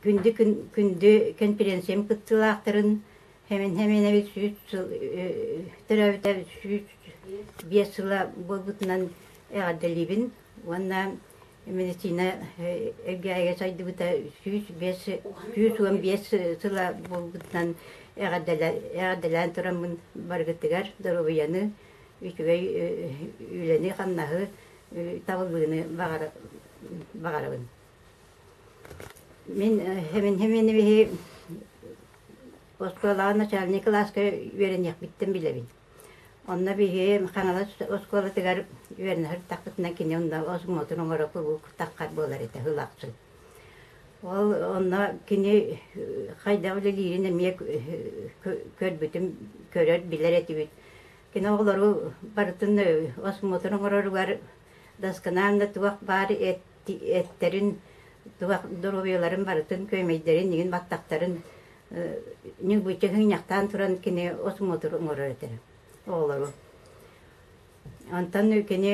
Күндү күндү конференциям кыттыылаахтарын Хэмин Хэмиэнэбит 100 сыл төрөөбүтэ 105 сыла буолбутунан эҕэрдэлиибин уонна медицина эргээйигэ сайдыбыта 105 115 сыла буолбутунан эҕэрдэлээн тураммын барыгытыгар доруобуйаны, үчүгэй үлэни-хамнаһы, табыллыыны баҕарабын. Мин Хэмин Хэмиэнэбиһи оскуолаҕа начальнай кылааска үөрэниэхпиттэн билэбин. Онно биһиги Хаҥалас оскуолатыгар үөрэнэ сырыттахпытына кини онно осмотр оҥоро куруук таххар буолар этэ сыл ахсын. Ол онно кини хайдах үлэлиирин эмиэ көрбүтүм, көрөр, билэр этибит. Кини оҕолору барытын осмотр оҥороругар досконально туох баар эттэрин, туох доруобуйаларын барытын күөмэйдэрин, иҥин баттахтарын ньылбычча сыҥньахтаан туран кини осмотр оҥорор этэ оҕолору. Онтон кини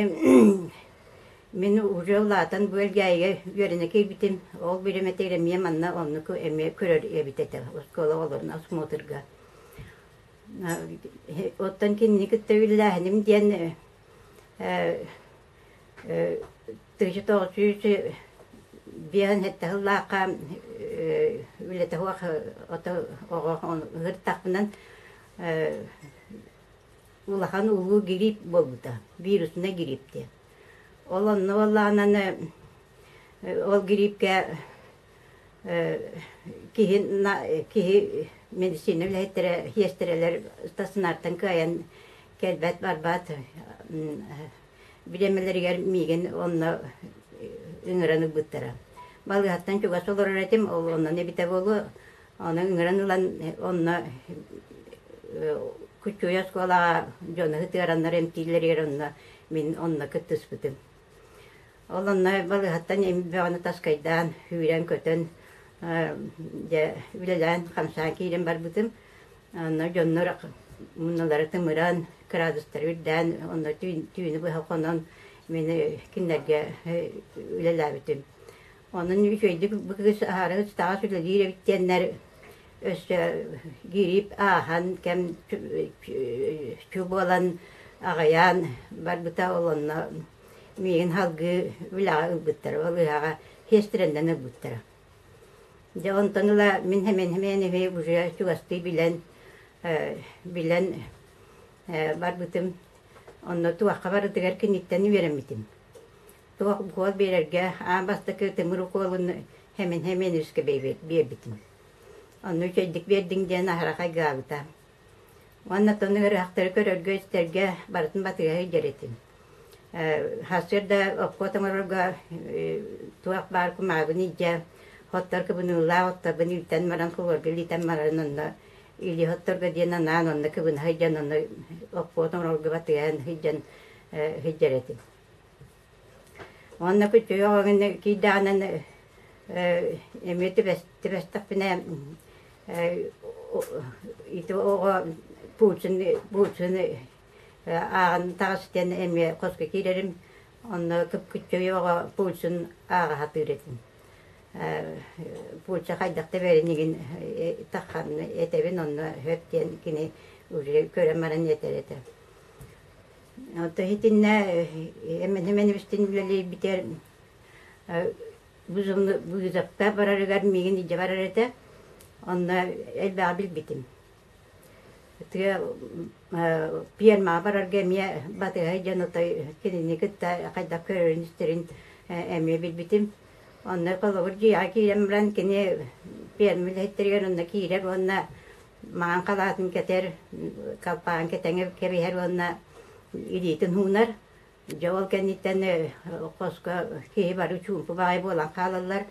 мин уже улаатан бу Элгээйигэ үөрэнэ киирбитим. Ол бириэмэтигэр эмиэ манна оннук эмиэ көрөр эбит этэ оскуола оҕолорун осмотрга. Оттон кинини кытта үлэлээһиним диэн 1957 сыллаахха үлэтэ суох ото оҕо ыһыртахпынан улахан улуу грипп буолбута, вируснай грипп диэн. Ол онно буоллаҕынан ол гриппкэ киһи киһи медицина үлэһиттэрэ сиэстэрэлэр стационартан кыайан кэлбэт барбат бириэмэлэригэр миигин онно ыҥыран ылбыттара. Балыыһаттан чугас олорор этим, ол онон эбитэ буолуо. Ону ыҥыран ылан онно Куччуйа оскуолаҕа дьону ытыараннар эмтииллэригэр онно мин онно кыттыспытым. Ол онно балыыһаттан эми бөҕөнү таскайдаан, сүүрэн-көтөн, дьэ үлэлээн, хамсаан киирэн барбытым. Онно дьоннор муннулара тымыран, кыраадыстара үрдээн, онно түүнү быһа хонон мин кинилэргэ үлэлээбитим. Онон үчүгэйдик бу кыыс аһары ыстаҕас үлэлиир эбит диэннэр өссө гирип ааһан кэм чу буолан аҕыйаан барбыта ол онно миигин салгыы үлэҕэ ылбыттара, балыыһаҕа сиэстэрэннэн ылбыттара. Дьэ онтон ыла мин Хэмиэн уже чугастыы билэн билэн барбытым. Онно туохха барытыгар киниттэн үөрэммитим. Туох укуол биэрэргэ аан бастакы тымыр укуолун Хэмин Хэмиэнүскэ биэрбитим. Онно үчүгэйдик биэрдиҥ диэн аһара хайгыаабыта. Уонна оттон ыарыһахтары көрөргө-истэргэ барытын батыһа сылдьар этим. Сарсыарда обход оҥорорго туох баар кумааҕыны илдьэ, хоттор кыбыныылаах отторбун илтэн баран хлорга илитэн баран онно илии хотторго диэн анаан онно кыбына сылдьан онно обход оҥорорго батыһан сылдьан сылдьар этим. Уонна күтүө оҕоҥ киирдэҕинэн эмиэ түбэстэхпинэ ити оҕо Путин Путин ааҕан таҕыс диэн эмиэ хоско киирэрим. Онно кып-кыччый оҕо Путин ааҕа сатыыр этим. Путин хайдах да бэриниҥин таххан этэбин онно сөп диэн кини уже көрөн баран этэр этэ. Оттон итиннэ эмэн-эмэн үлэлиирбитигэр вызовка барарыгар миигин илдьэ барар этэ. Онно элбэҕи билбитим. Тыа пиэрмаҕа барарга эмиэ батыһа дьон отой кинини кытта хайдах көрөрүн-истэрин эмиэ билбитим. Онно холобур дьиэҕэ киирэн баран кини пиэрмэ үлэһиттэригэр онно киирэр уонна маҥан халаатын кэтэр, халпаҕын кэтэҥэ кэбиһэр уонна илиитин уунар. Дьэ ол кэнниттэн хоско киһи бары чуумпу баҕайы буолан хаалаллар.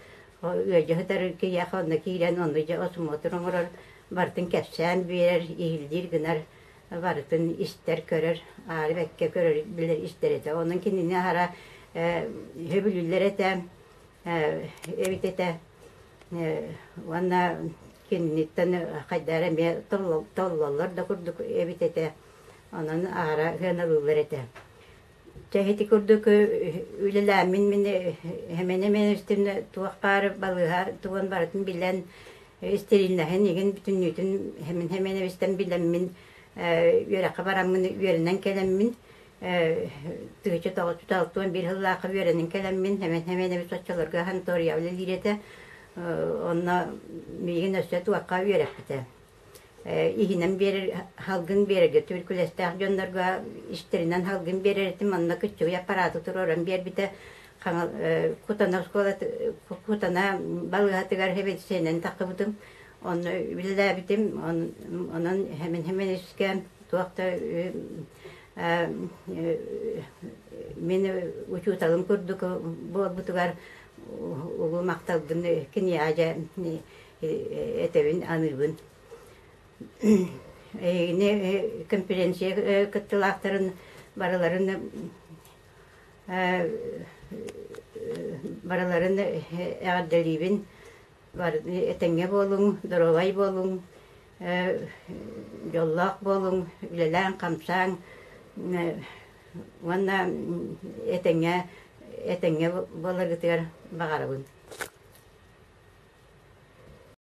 Ыалдьа сытар киһиэхэ онно киирэн онно дьэ осмотр оҥорор, барытын кэпсээн биэрэр, иһиллиир гынар, барытын истэр, көрөр, аары бэккэ көрөр, билэр, истэр этэ. Онон кинини аһара сөбүлүүллэр этэ, эбит этэ. Уонна киниттэн хайдах эрэ эмиэ толлоллор да курдук эбит этэ. Онон аара сыаналыыллар этэ. Чэ ити курдук үлэлээммин мин эмэн-эмэн туох баар балыыһа тугун барытын билэн, стерильнэһин игин бүтүннүүтүн эмэн-эмэн билэммин үөрэххэ бараммын үөрэнэн кэлэммин 1961 сыллаахха үөрэнэн кэлэммин эмэн-эмэн эбит оччолорго санатория үлэлиир этэ. Онно миигин өссө туохха үөрэппитэ. Иһинэн биэрэр салгын биэрэргэ түбүркүлэстээх дьоннорго истэринэн салгын биэрэр этим онно кыччыгый аппарааты туруоран биэрбитэ Кутана оскуола Кутана балыыһатыгар сэбиэдиссэйинэн тахсыбытым онно үлэлээбитим онон хэмин хэминискэ туох да мин учууталым курдук буолбутугар улуу махталбын киниэхэ дьэ этэбин, аныыбын. Эһигини конференция кыттыылаахтарын барыларын барыларын эҕэрдэлиибин. Этэҥҥэ буолуҥ, доруобай буолуҥ, дьоллоох буолуҥ, үлэлээҥ-хамсааҥ уонна этэҥҥэ этэҥҥэ буоларгытыгар баҕарабын.